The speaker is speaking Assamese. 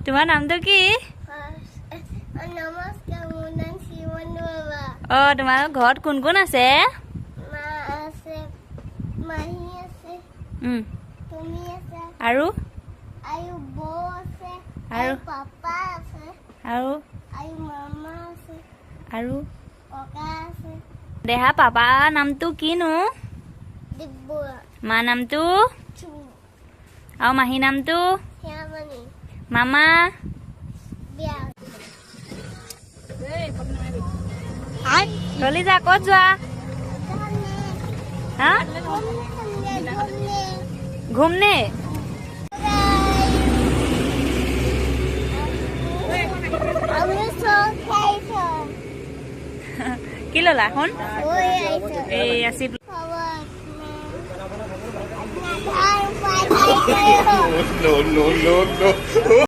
তোমাৰ নামটো কি? নমস্কাৰ, মোৰ নাম শিৱন বাবা। অ, তোমাৰ ঘৰত কোন কোন আছে? মা আছে, মাহী আছে, তুমি আছে। আৰু? আৰু বৌ আছে। আৰু? আৰু পাপা আছে। আৰু? আৰু মামা আছে। আৰু? ককা আছে। দেহা, পাপা নামটো কিনো? দিব্য। মা নামটো? আৰু মাহী নামটো? শ্যামণি। মামা? বিয়া। কলিজা, ক'ত যোৱা? হা, ঘুমনে? আমি চব খাইছো। কি ল'লা শুন? এই চিপ। No, No, no, no, no.